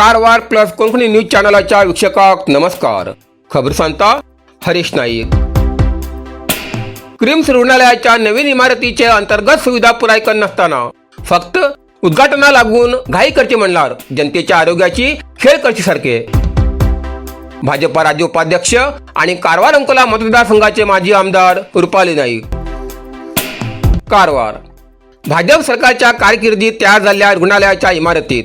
Karwar plus Konkani news चॅनलाच्या वीक्षकांक नमस्कार. खबर सांगता हरीश नाईक. क्रिम्स रुग्णालयाच्या नवीन इमारतीचे अंतर्गत सुविधा पुराय नासताना फक्त उद्घाटना लागून घाई करचे म्हणल्यार जनतेच्या आरोग्याची खेळ करचे सारखे. भाजपा राज्य उपाध्यक्ष आणि कारवार अंकोला मतदारसंघाचे माजी आमदार रुपाली नाईक. कारवार भाजप सरकारच्या कारकिर्दीत तयार झालेल्या रुग्णालयाच्या इमारतीत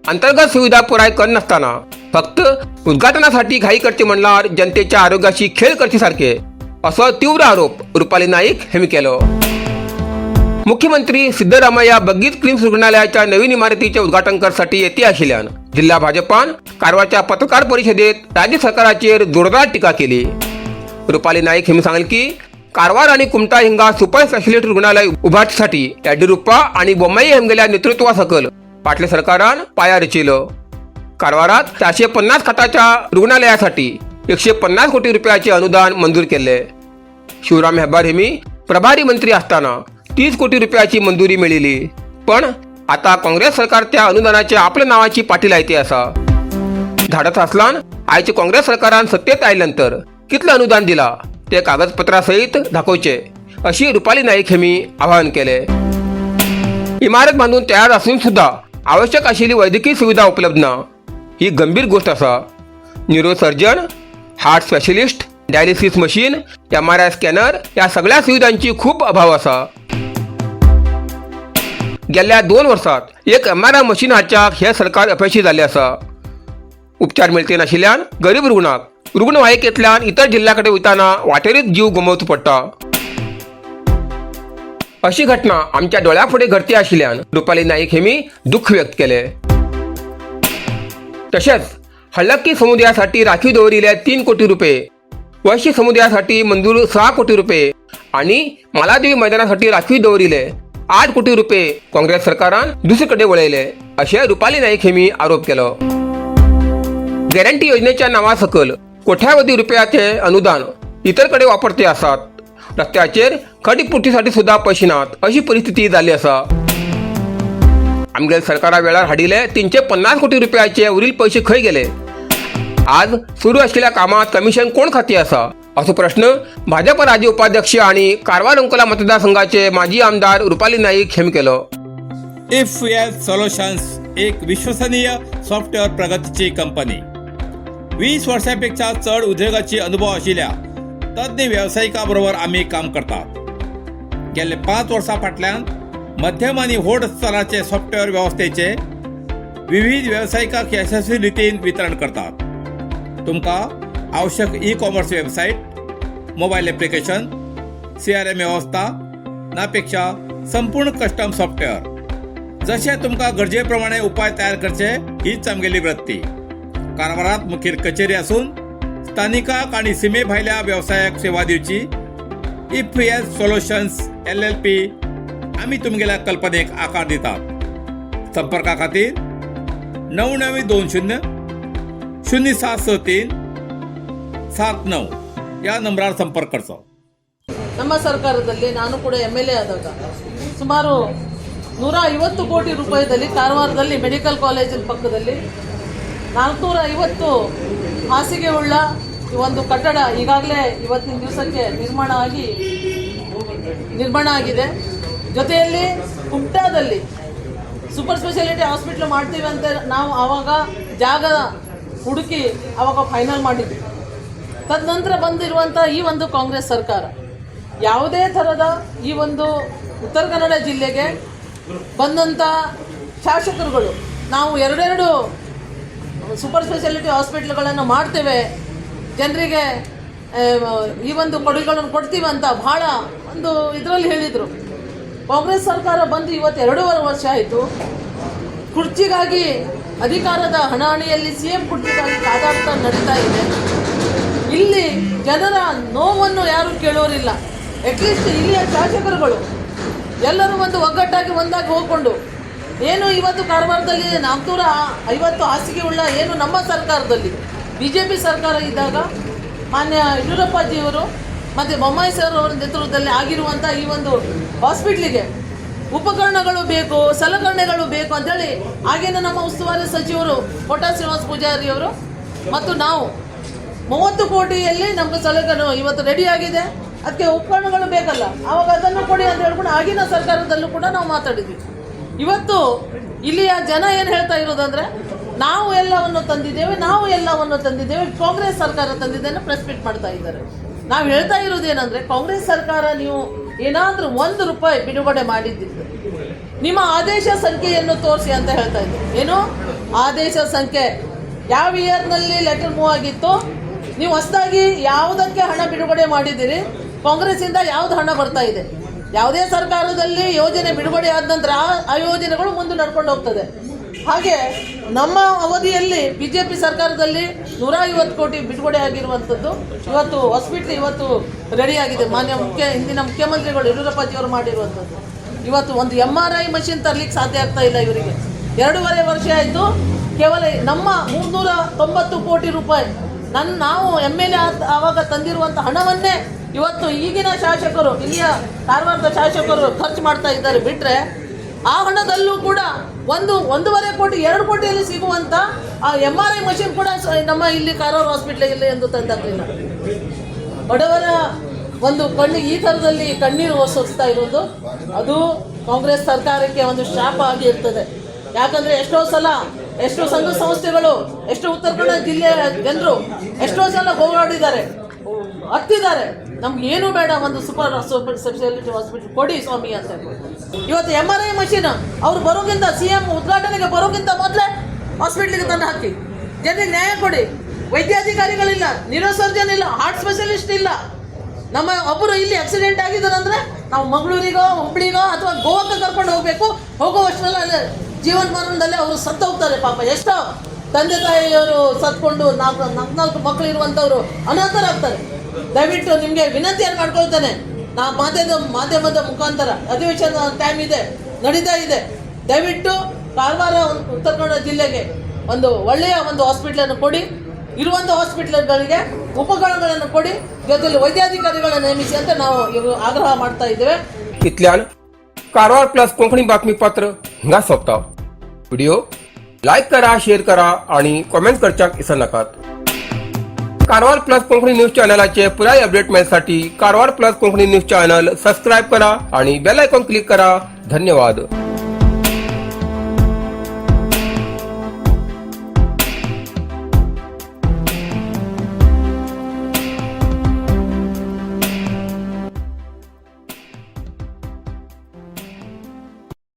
अंतर्गत सुविधा पुराय कर नसताना फक्त उद्घाटनासाठी घाई करते म्हणल्यार जनतेच्या आरोग्याशी खेळ करचे सारखे, असो तीव्र आरोप रुपाली नाईक यांनी केलो. मुख्यमंत्री सिद्धरामय्या बगीत क्रिम्स रुग्णालयाच्या नवीन इमारतीचे उद्घाटन करसाठी येते आशिल्ल्यान जिल्हा भाजपान कारवारच्या पत्रकार परिषदेत राज्य सरकाराचेर जोरदार टीका केली. रुपाली नाईक यांनी सांगले की कारवार आणि कुमटा हिंगा सुपर स्पेशालिटी रुग्णालय उभारण्यासाठी येडियुरप्पा आणि बोम्माई हेमगेल्या नेतृत्वासकल पाटले सरकारान पाया रचिलो. कारवारात 450 खाटाच्या रुग्णालयासाठी 150 कोटी रुपयाचे अनुदान मंजूर केले. शिवराम हेब्बार हेमी प्रभारी मंत्री असताना 30 कोटी रुपयाची मंजुरी मिळाली, पण आता काँग्रेस सरकार त्या अनुदानाच्या आपल्या नावाची पाठी लायते असा. धाडस असलान आयचे काँग्रेस सरकारान सत्तेत आयल्यानंतर कितलं अनुदान दिला ते कागदपत्रासहित दाखवचे, अशी रुपाली नाईक यांनी आवाहन केले. इमारत बांधून तयार असून सुद्धा आवश्यक आशिल्ली वैद्यकीय सुविधा उपलब्ध ना, ही गंभीर गोष्ट आसा. Neurosurgeon, heart specialist, dialysis machine, MRI scanner या सगळ्या सुविधांची खूप अभाव आसा. गेल्या 2 वर्सात एक एमआरआय मशीन हाडच्याक हे सरकार अपेशी जाल्लें आसा. उपचार मेळते नाशिल्ल्यान गरीब रुग्णाक रुग्णवाहिकेंतल्यान इतर जिल्ह्या कडेन वयताना वाटेरूच जीव गमोवचो पडटा. अशी घटना आमच्या डोळ्या फुडें घडती आशिल्ल्यान रुपाली नाईक हेमी दुःख व्यक्त केले. तसेच हल्लक्की समुदायासाठी राखीव दवरिल्ले 3 कोटी रुपये, वैश्य समुदायासाठी मंजूर 6 कोटी रुपये आणि मालादेवी मैदानासाठी राखीव दवरिले 8 कोटी रुपये काँग्रेस सरकारान दुसरीकडे वळयले, अशें रुपाली नाईक हेमी आरोप केलो. गॅरंटी योजनेच्या नावा सकल कोट्यावधी रुपयाचे अनुदान इतर कडे वापरते आसात. रस्त्याचेर खडीपुटीसाठी सुद्धा पैसे नात, अशी परिस्थिती जाल्ली आसा. आमगेल सरकारा वेळार हाडिल्ले 350 कोटी रुपयाचे उरील पैसे खंय गेले? आज सुरू आशिल्ल्या कामात कमिशन कोण खाती आसा, असो प्रश्न भाजप राज्य उपाध्यक्ष आणि कारवार अंकोला मतदारसंघाचे माजी आमदार रुपाली नाईक यांनी केलो. If L solutions, एक विश्वसनीय सॉफ्टवेअर प्रगतीची कंपनी. 20 वर्षांपेक्षा चड उद्योगाची अनुभव आशिल्ल्या तज्ञ वेवसायिका बरोबर आमी काम करतात. गेल्ले 5 वर्सां फाटल्यान मध्यम आनी व्हड स्तराचे सॉफ्टवेअर वेवस्थेचे विविध वेवसायिकांक यशस्वी रितीन वितरण करतात. तुमकां आवश्यक e commerce website, mobile application, CRM वेवस्था नापेक्षा संपूर्ण कस्टम सॉफ्टवेअर, जशें तुमकां गरजे प्रमाणे उपाय तयार करचे, हीच आमगेली वृत्ती. कारवारात मुखेल कचेरी असून स्थानिकाक आनी सिमे भायल्या वेवसायाक सेवा दिवची if S solutions LLP. आमी तुमगेल्या कल्पनेक आकार दितात. संपर्का खातीर 9920 076379 ह्या नंबरार संपर्क करचो. ನಮ್ಮ ಸರ್ಕಾರದಲ್ಲಿ ನಾನು ಕೂಡ ಎಮ್ಎಲ್ಎ ಆದಾಗ ಸುಮಾರು 150 ಕೋಟಿ ರೂಪಾಯಿದಲ್ಲಿ ಕಾರವಾರದಲ್ಲಿ ಮೆಡಿಕಲ್ ಕಾಲೇಜಿನ ಪಕ್ಕದಲ್ಲಿ 450 ಹಾಸಿಗೆ ಉಳ್ಳ ಈ ಒಂದು ಕಟ್ಟಡ ಈಗಾಗಲೇ ಇವತ್ತಿನ ದಿವಸಕ್ಕೆ ನಿರ್ಮಾಣ ಆಗಿದೆ. ಜೊತೆಯಲ್ಲಿ ಕುಮಟಾದಲ್ಲಿ ಸೂಪರ್ ಸ್ಪೆಷಾಲಿಟಿ ಹಾಸ್ಪಿಟ್ಲ್ ಮಾಡ್ತೀವಿ ಅಂತ ನಾವು ಆವಾಗ ಜಾಗ ಹುಡುಕಿ ಆವಾಗ ಫೈನಲ್ ಮಾಡಿದ್ವಿ. ತದನಂತರ ಬಂದಿರುವಂಥ ಈ ಒಂದು ಕಾಂಗ್ರೆಸ್ ಸರ್ಕಾರ ಯಾವುದೇ ಥರದ ಈ ಒಂದು ಉತ್ತರ ಕನ್ನಡ ಜಿಲ್ಲೆಗೆ ಬಂದಂಥ ಶಾಸಕರುಗಳು ನಾವು ಎರಡೆರಡು ಸೂಪರ್ ಸ್ಪೆಷಾಲಿಟಿ ಹಾಸ್ಪಿಟ್ಲ್ಗಳನ್ನು ಮಾಡ್ತೇವೆ, ಜನರಿಗೆ ಈ ಒಂದು ಕೊಡುಗೆಗಳನ್ನು ಕೊಡ್ತೀವಿ ಅಂತ ಭಾಳ ಒಂದು ಇದರಲ್ಲಿ ಹೇಳಿದರು. ಕಾಂಗ್ರೆಸ್ ಸರ್ಕಾರ ಬಂದು ಇವತ್ತು 2.5 ವರ್ಷ ಆಯಿತು. ಕುರ್ಚಿಗಾಗಿ, ಅಧಿಕಾರದ ಹಣಾಹಣಿಯಲ್ಲಿ ಸಿಎಂ ಕುರ್ಚಿಗಾಗಿ ಕಾದಾಡ್ತಾ ನಡೀತಾ ಇದೆ. ಇಲ್ಲಿ ಜನರ ನೋವನ್ನು ಯಾರು ಕೇಳೋರಿಲ್ಲ. ಅಟ್ಲೀಸ್ಟ್ ಇಲ್ಲಿಯ ಶಾಸಕರುಗಳು ಎಲ್ಲರೂ ಒಂದು ಒಗ್ಗಟ್ಟಾಗಿ ಒಂದಾಗಿ ಹೋಗ್ಕೊಂಡು ಏನು ಇವತ್ತು ಕಾರವಾರದಲ್ಲಿ 450 ಹಾಸಿಗೆ ಉಳ್ಳ ಏನು ನಮ್ಮ ಸರ್ಕಾರದಲ್ಲಿ ಬಿಜೆಪಿ ಸರ್ಕಾರ ಇದ್ದಾಗ ಮಾನ್ಯ ಯಡಿಯೂರಪ್ಪಾಜಿಯವರು ಮತ್ತು ಬೊಮ್ಮಾಯಿ ಸರ್ ಅವರ ನೇತೃತ್ವದಲ್ಲಿ ಆಗಿರುವಂಥ ಈ ಒಂದು ಹಾಸ್ಪಿಟ್ಲಿಗೆ ಉಪಕರಣಗಳು ಬೇಕು, ಸಲಕರಣೆಗಳು ಬೇಕು ಅಂತೇಳಿ ಆಗಿನ ನಮ್ಮ ಉಸ್ತುವಾರಿ ಸಚಿವರು ಕೋಟಾ ಶ್ರೀನಿವಾಸ ಪೂಜಾರಿಯವರು ಮತ್ತು ನಾವು 30 ಕೋಟಿಯಲ್ಲಿ ನಮ್ಗೆ ಸಲಕರಣೆ ಇವತ್ತು ರೆಡಿ ಆಗಿದೆ. ಅದಕ್ಕೆ ಉಪಕರಣಗಳು ಬೇಕಲ್ಲ, ಆವಾಗ ಅದನ್ನು ಕೊಡಿ ಅಂತ ಹೇಳ್ಕೊಂಡು ಆಗಿನ ಸರ್ಕಾರದಲ್ಲೂ ಕೂಡ ನಾವು ಮಾತಾಡಿದ್ವಿ. ಇವತ್ತು ಇಲ್ಲಿಯ ಜನ ಏನು ಹೇಳ್ತಾ ಇರೋದಂದ್ರೆ, ನಾವು ಎಲ್ಲವನ್ನು ತಂದಿದ್ದೇವೆ, ನಾವು ಎಲ್ಲವನ್ನು ತಂದಿದ್ದೇವೆ, ಕಾಂಗ್ರೆಸ್ ಸರ್ಕಾರ ತಂದಿದ್ದೇನೆ ಪ್ರೆಸ್ ಮೀಟ್ ಮಾಡ್ತಾ ಇದ್ದಾರೆ. ನಾವು ಹೇಳ್ತಾ ಇರೋದೇನಂದ್ರೆ, ಕಾಂಗ್ರೆಸ್ ಸರ್ಕಾರ ನೀವು ಏನಾದರೂ 1 ರೂಪಾಯಿ ಬಿಡುಗಡೆ ಮಾಡಿದ್ದಿದ್ದು ನಿಮ್ಮ ಆದೇಶ ಸಂಖ್ಯೆಯನ್ನು ತೋರಿಸಿ ಅಂತ ಹೇಳ್ತಾ ಇದ್ದೀವಿ. ಏನು ಆದೇಶ ಸಂಖ್ಯೆ, ಯಾವ ಇಯರ್ನಲ್ಲಿ ಲೆಟರ್ ಮೂವ್ ಆಗಿತ್ತು, ನೀವು ಹೊಸದಾಗಿ ಯಾವುದಕ್ಕೆ ಹಣ ಬಿಡುಗಡೆ ಮಾಡಿದ್ದೀರಿ, ಕಾಂಗ್ರೆಸ್ಸಿಂದ ಯಾವ್ದು ಹಣ ಬರ್ತಾ ಇದೆ? ಯಾವುದೇ ಸರ್ಕಾರದಲ್ಲಿ ಯೋಜನೆ ಬಿಡುಗಡೆ ಆದ ನಂತರ ಆ ಆ ಯೋಜನೆಗಳು ಮುಂದೆ ನಡ್ಕೊಂಡು ಹೋಗ್ತದೆ. ಹಾಗೆ ನಮ್ಮ ಅವಧಿಯಲ್ಲಿ ಬಿಜೆಪಿ ಸರ್ಕಾರದಲ್ಲಿ 150 ಕೋಟಿ ಬಿಡುಗಡೆ ಆಗಿರುವಂಥದ್ದು. ಇವತ್ತು ಹಾಸ್ಪಿಟ್ಲ್ ಇವತ್ತು ರೆಡಿ ಆಗಿದೆ. ಮಾನ್ಯ ಹಿಂದಿನ ಮುಖ್ಯಮಂತ್ರಿಗಳು ಯಡಿಯೂರಪ್ಪಾಜಿಯವರು ಮಾಡಿರುವಂಥದ್ದು. ಇವತ್ತು ಒಂದು ಎಮ್ಆರ್ಐ ಮಷಿನ್ ತರ್ಲಿಕ್ಕೆ ಸಾಧ್ಯ ಆಗ್ತಾ ಇಲ್ಲ ಇವರಿಗೆ. 2.5 ವರ್ಷ ಆಯಿತು. ಕೇವಲ ನಮ್ಮ 390 ಕೋಟಿ ರೂಪಾಯಿ ನಾವು ಎಮ್ಎಲ್ಎ ಆವಾಗ ತಂದಿರುವಂಥ ಹಣವನ್ನೇ ಇವತ್ತು ಈಗಿನ ಶಾಸಕರು, ಇಲ್ಲಿಯ ಕಾರವಾರದ ಶಾಸಕರು ಖರ್ಚು ಮಾಡ್ತಾ ಇದ್ದಾರೆ. ಬಿಟ್ಟರೆ ಆ ಹಣದಲ್ಲೂ ಕೂಡ ಒಂದು 1.5 ಕೋಟಿ, 2 ಕೋಟಿಯಲ್ಲಿ ಸಿಗುವಂಥ ಆ ಎಮ್ಆರ್ಐ ಮಷಿನ್ ಕೂಡ ನಮ್ಮ ಇಲ್ಲಿ ಕಾರವಾರ ಹಾಸ್ಪಿಟ್ಲಿಗೆ ಎಂದು ತಂದಾಗಲಿಲ್ಲ. ಬಡವರ ಒಂದು ಕಣ್ಣು ಈ ಥರದಲ್ಲಿ ಕಣ್ಣೀರು ಸುರಿಸ್ತಾ ಇರೋದು, ಅದು ಕಾಂಗ್ರೆಸ್ ಸರ್ಕಾರಕ್ಕೆ ಒಂದು ಶಾಪ ಆಗಿ ಇರ್ತದೆ. ಯಾಕಂದ್ರೆ ಎಷ್ಟೋ ಸಲ ಎಷ್ಟೋ ಸಂಘ ಸಂಸ್ಥೆಗಳು, ಎಷ್ಟೋ ಉತ್ತರ ಕನ್ನಡ ಜಿಲ್ಲೆಯ ಜನರು ಎಷ್ಟೋ ಸಲ ಹೋರಾಡಿದ್ದಾರೆ, ಅತ್ತಿದ್ದಾರೆ. ನಮ್ಗೆ ಏನು ಬೇಡ, ಒಂದು ಸೂಪರ್ ಸೂಪರ್ ಸ್ಪೆಷಾಲಿಟಿ ಹಾಸ್ಪಿಟಲ್ ಕೊಡಿ ಸ್ವಾಮಿ ಅಂತ ಹೇಳ್ಬಿಟ್ಟು. ಇವತ್ತು ಎಮ್ಆರ್ಐ ಮಷೀನ್ ಅವ್ರು ಬರೋಕ್ಕಿಂತ, ಸಿಎಂ ಉದ್ಘಾಟನೆಗೆ ಬರೋಕ್ಕಿಂತ ಮೊದಲೇ ಹಾಸ್ಪಿಟ್ಲಿಗೆ ತಂದು ಹಾಕಿ ಜನರಿಗೆ ನ್ಯಾಯ ಕೊಡಿ. ವೈದ್ಯಾಧಿಕಾರಿಗಳಿಲ್ಲ, ನ್ಯೂರೋ ಸರ್ಜನ್ ಇಲ್ಲ, ಹಾರ್ಟ್ ಸ್ಪೆಷಲಿಸ್ಟ್ ಇಲ್ಲ. ನಮ್ಮ ಒಬ್ಬರು ಇಲ್ಲಿ ಆಕ್ಸಿಡೆಂಟ್ ಆಗಿದ್ದಾರೆ ನಾವು ಮಂಗಳೂರಿಗೋ, ಹುಬ್ಳಿಗೋ ಅಥವಾ ಗೋವಾಕ್ಕೆ ಕರ್ಕೊಂಡು ಹೋಗಬೇಕು. ಹೋಗುವಷ್ಟರಲ್ಲಿ ಅಲ್ಲೇ ಜೀವನ ಮರಣದಲ್ಲೇ ಅವರು ಸತ್ತು ಹೋಗ್ತಾರೆ. ಪಾಪ, ಎಷ್ಟೋ ತಂದೆ ತಾಯಿಯವರು ಸತ್ಕೊಂಡು ನಾಲ್ಕು ನಾಲ್ಕು ನಾಲ್ಕು ಮಕ್ಕಳು ಇರುವಂಥವ್ರು ಅನಾಥರಾಗ್ತಾರೆ. ದಯವಿಟ್ಟು ನಿಮಗೆ ವಿನಂತಿಯನ್ನು ಮಾಡ್ಕೊಳ್ತೇನೆ ನಾ ಮಾಧ್ಯಮದ ಮಾಧ್ಯಮದ ಮುಖಾಂತರ. ಅಧಿವೇಶನ ಟೈಮ್ ಇದೆ, ನಡೀತಾ ಇದೆ. ದಯವಿಟ್ಟು ಕಾರವಾರ, ಉತ್ತರ ಕನ್ನಡ ಜಿಲ್ಲೆಗೆ ಒಂದು ಒಳ್ಳೆಯ ಒಂದು ಹಾಸ್ಪಿಟ್ಲನ್ನು ಕೊಡಿ. ಇರುವಂಥ ಹಾಸ್ಪಿಟ್ಲ್ಗಳಿಗೆ ಉಪಕರಣಗಳನ್ನು ಕೊಡಿ, ಜೊತೆಯಲ್ಲಿ ವೈದ್ಯಾಧಿಕಾರಿಗಳನ್ನು ನೇಮಿಸಿ ಅಂತ ನಾವು ಇವರು ಆಗ್ರಹ ಮಾಡ್ತಾ ಇದ್ದೇವೆ. इतल्यान कारवार प्लस कोंकणी बातमीपत्र हिंगा सोंपता. व्हिडिओ लायक करा, शेअर करा आणि कॉमेंट करच्याक विसरनाकात. कारवार प्लस कोंकणी न्यूज चॅनलाचे पुराय अपडेट मेळसाठी Karwar plus Konkani news channel subscribe करा आणि बेल आयकॉन क्लिक करा. धन्यवाद.